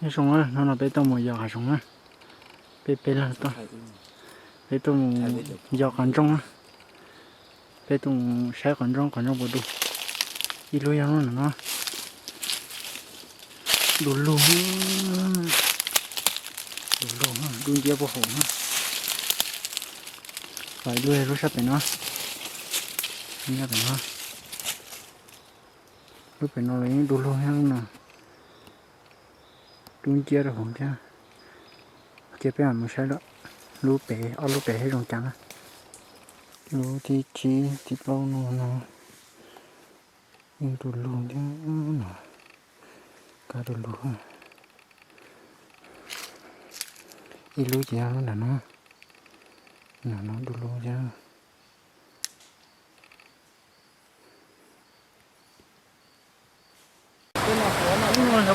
Nyob zoo na, hnub no peb tuaj mus yos hav zoov na. Peb peb leeg tuaj, peb tuaj mus yos qhov ntsoog na. Peb tuaj mus saib qhov ntsoog, qhov ntsoog puas du. Ib lub yog lub no, du lug, du lug, dub nciab puag hauv na. Lub sab pem no, nyob pem no, lub pem no los yeej du lug thiab no. Dub nciab rau hauv thiab. Ces peb mam mus saib lub pem, ob lub pem thiab zoo cas na. Lub thib tsib, thib plaub no, no yeej du lug thiab no, kab du lug. Ib lub ces nram no, nram no du lug thiab.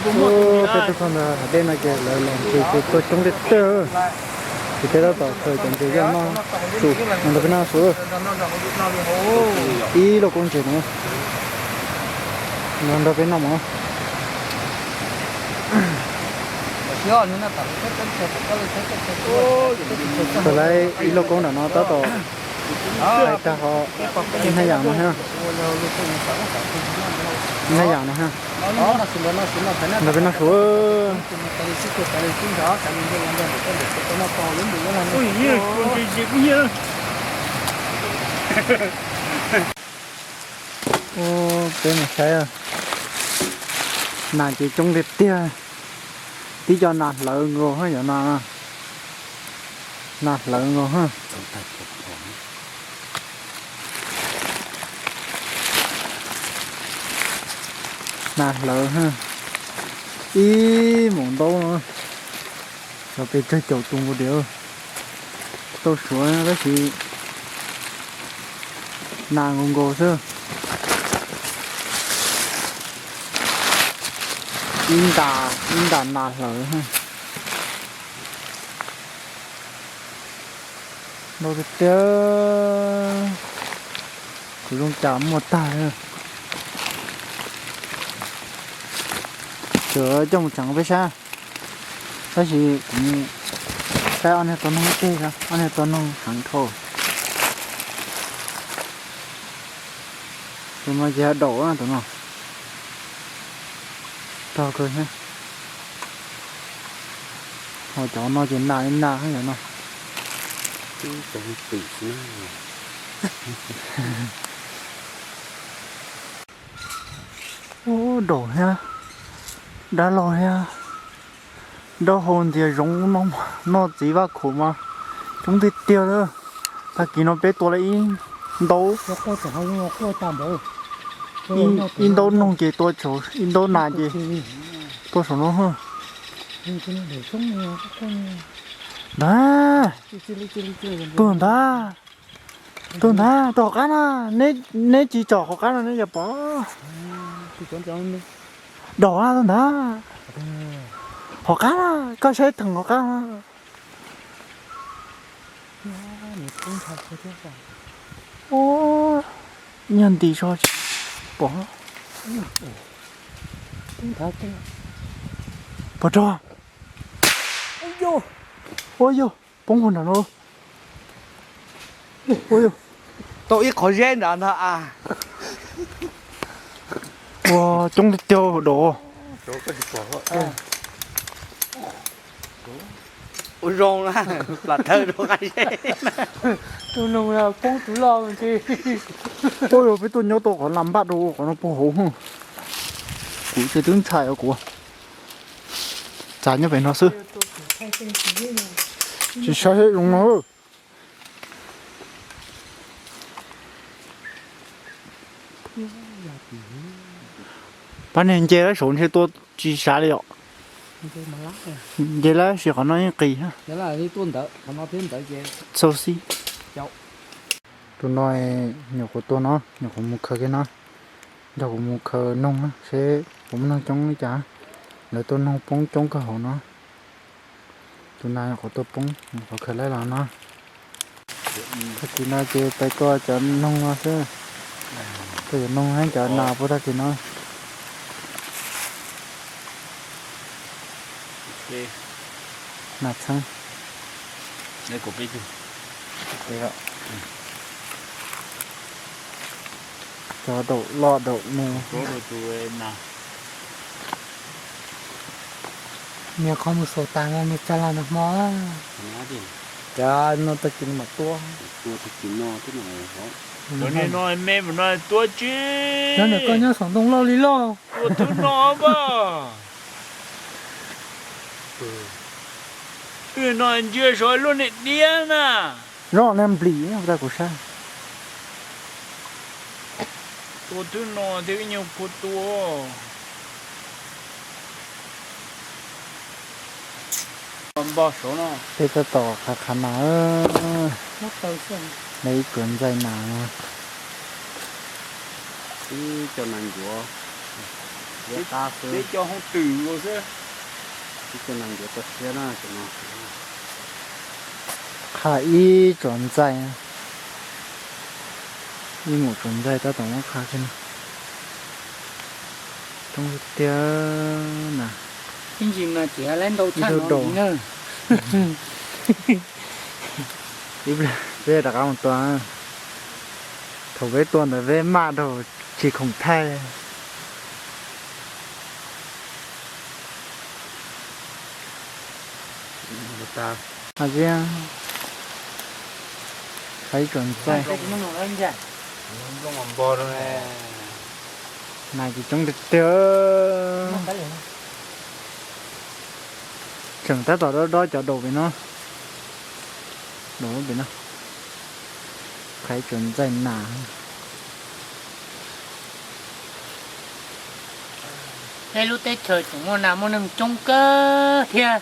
Peb tuaj txog ntawm hav dej no ces lawv los ntses ces tuaj coob tiag tiag. Ces peb tab tom khaws cov ntses coj noj su, no nrog peb noj su. Ib lauj kaub ntses no, no nrog peb noj mov. Tau lawm ib lauj kaub nram no tab tom hlais tag ho ib hnab yam no thiab. Ib hnab yam no thiab. Nrog peb noj su. Peb mus saib, nas ces coob tiag tiag. Tib co nas hlawv nkaus hab yom no. Nas hlawv nkaus hab. Nas hlawv hab. Ib moos ntaub no, cov pes tsawg caum tus nkaus diam. Tau suav tab sis nas nkaus nkaus xwb. Ib nta, ib nta nas hlawv. Ntau tiag tiag. Kuv zoo cas muaj tag. Tseem coj mus tseev peb sab. Tab sis kuv saib ob niag tau noog teg, ob niag tau noog heev dhau. Tus no ces daum tus no. Tog kawg thiab. Ho cov no ces nas li nas yom no. Ub, daum thiab, dab laug thiab, dawb hau ntxias zoov no, noj txiv vaj khaum mas coob tiag tiag lawm. Tag kis no peb tua lawm ib ntaub, ib ntaub noog ces tua, ib ntaub nas ces tua saum no. Ntag, tuag ntag, tuag ntag, tuag hauv qab na. Neb tsis tsom hauv qab no neb yuav pom. Daum na, tuag ntag. Hauv qab na, koj saib theem hauv qab na. Ub, nyuag nti so tsis pom. Pov rog. Ua yog poob puag nram no. Ua yog tau ib qhov zeb nrad ntag a. Ua coob tiag tiag daum. Ua zoo na, plam thawj rau qab zeb. Tus noog poob tus loj ntsis. Ua yog peb tuaj nyob tau qhov las npaj rau qhov no puag hauv. Kuv ces twb ntshai os kuv. Txav nyob pem no xwb. Tsis saib zoo no. Pab niag nce lawm saud ntshe tua tsis sav li os. Nce lawm sis qhov no yeej qis. Xau xib. Tus no nyuam qhuav tua no, nyuam qhuav mus khaws kiag no. Nrog kuv mus khaws noog seb puas muaj noog coob li cas. Lawv tua noog poob coob kawg hauv no. Tus nas nyuam qhuav tua poob, nyuam qhuav khaws laib los no. Tag kis no ces pais tua cov noog no xwb. Tua cov noog thiab cov nas puag tag kis no. Nas txheeb. Cov daum loj daum me. Niag qhov mus xaus tas no niag tsa las nag hmo. Cas no tag kis no mam tuaj. Cov niag no me mas no tuaj tsis. Cov niag koj nyob saum ntoo loj li loj. Ua thwb no pab. Twb no ntsia saum lub niag diab na. Zoo niag nplis ua tau kuv sab. Tua twb no thiab ib nyuag kua tua. Npog saud no. Peb tab tom qhav qhav nas. Lawv ib tsuas ntxaij nas no. Ib co nas ncuav. Ib co hoob twm nkaus xwb. Ib co nas ncuav toj siab na no. Qhav ib tsuas ntxaij. Ib mus tsuas ntxaij tab tom muab qhav kiag no. Coob tiag na. Ib ntsis mas tseem lab ntau tshaj no na. Peb rov qab mus tua. Thaum peb tua ntawd peb maj dhau tsis khoom thaij. Qhav ib tsuas ntxaij. Nas ces coob tiag tiag. Tseem tab tom dob dob cov daum pem no. Daum pem no. Qhav ib tsuas ntxaij nas. Peb lub teb chaws tseem muaj nas muaj noog coob kawg thiab.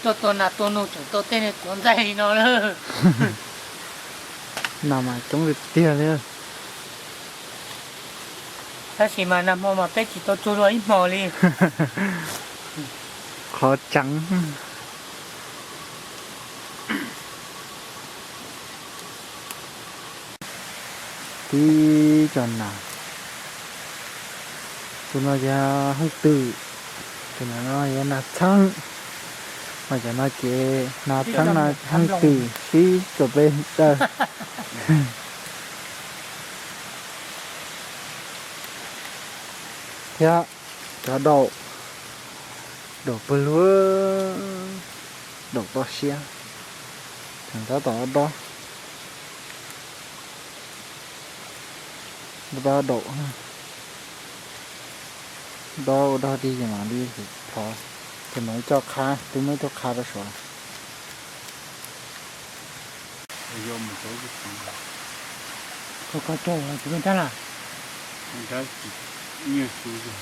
Tuaj tua nas tua noog tseem tua tej niag tuav ntxaij li no lawm. Nas mas coob tiag tiag li. Tab sis mas nag hmo mas peb tsis tau tsuag dua ib hmos li. Qhov tseeb. Tib co nas. Tus no yog hoob twm, tus no yog nas txheeb, ho cov no ces nas txheeb no hoob twm sib txuas pes daws. Thiab cov daum, daum pawg lug, daum toj siab, tseem tab tom dob, dob daum, dob ua dog dig ces mam li thov, ces mam li coj qhab, twb muaj ib tug qhab rau saud. Koj cog tus me nrab las, nrab nyiaj xu yog.